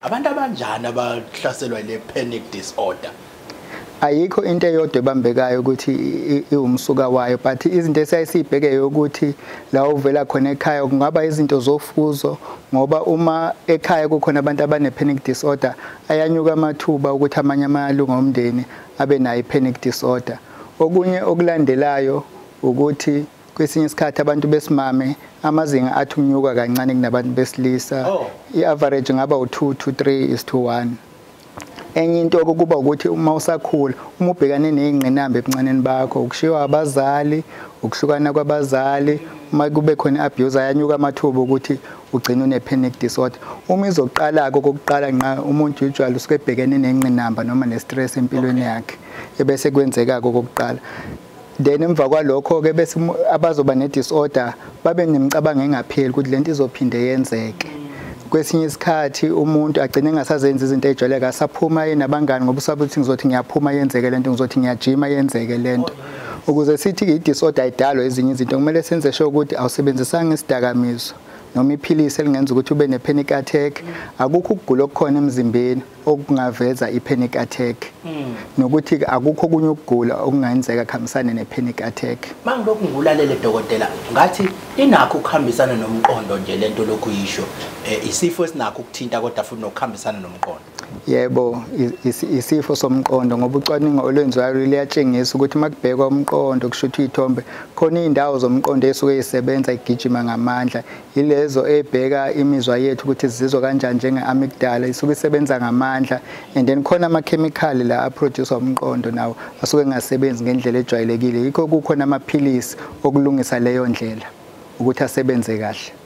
Abantu abanjani abahlaselwa ile panic disorder? Ayikho into eyodwa ebambekayo ukuthi iwumsuka wayo, but izinto esiyibheke ukuthi la uvela khona ekhaya kungaba izinto zofuzo, ngoba uma ekhaya kukhona abantu abane panic disorder ayanyuka amathuba ukuthi amanye amalungu omndeni abe nayo panic disorder. Okunye okulandelayo ukuthi kwesinye isikhathi abantu besimame amazinga athi unyuka kancane kunabantu besilisa. I-average ngaba u2 to 3 is to 1. Enye into okuba ukuthi uma usakhula uma ubhekane nezingqinamba ebuncaneni bakho, ukushiwa abazali, ukuhlukana kwabazali, uma kube khona abuse ayanyuka amathuba ukuthi ugcine une panic disorder. Uma izoqala kokuqala nqa umuntu usually usuke ebhekene nengqinamba noma ne-stress empilweni yakhe, ebese kwenzeka kokuqala. Then emva kwalokho ke bese abazoba ne-disorder babe nemicabango engapheli ukuthi lento izophinde yenzeke. Kwesinye isikhathi umuntu agcine engasazenzi izinto ejwayeleke, asaphuma enabangani ngoba usaba ukuthi ngizothi ngiyaphuma yenzeke lento, ngizothi ngiyajima yenzeke lento. Ukuze sithi i-disorder ayidalwa ezinye izinto, kumele senze sure ukuthi awusebenzisanga isidakamizwa noma iphilisi elingenza ukuthi ube ne-panic attack. Akukho ukugula okukhona emzimbeni okungaveza i-panic attack, nokuthi akukho okunye ukugula okungenzeka kuhambisane ne-panic attack. Mangilokhu ngikulalele dokotela, ngathi inakho ukuhambisana nomqondo nje lento lokhu yisho, isifo esinakho ukuthinta kodwa futhi nokuhambisana nomqondo. Yebo, isifo somqondo, ngoba ucwaningo olwenziwayo liyatshengisa ukuthi makubhekwa umqondo kushuthi iy'thombe khona iy'ndawo zomqondo esuke isebenza igijima ngamandla, ilezo ebheka imizwa yethu ukuthi sizizwa kanjani njenge-amygdala isuke isebenza ngamandla, and then khona amakhemikhali la aproduce umqondo nawo asuke engasebenzi ngendlela ejwayelekile. Yikho kukhona amaphilisi okulungisa leyo ndlela ukuthi asebenze kahle.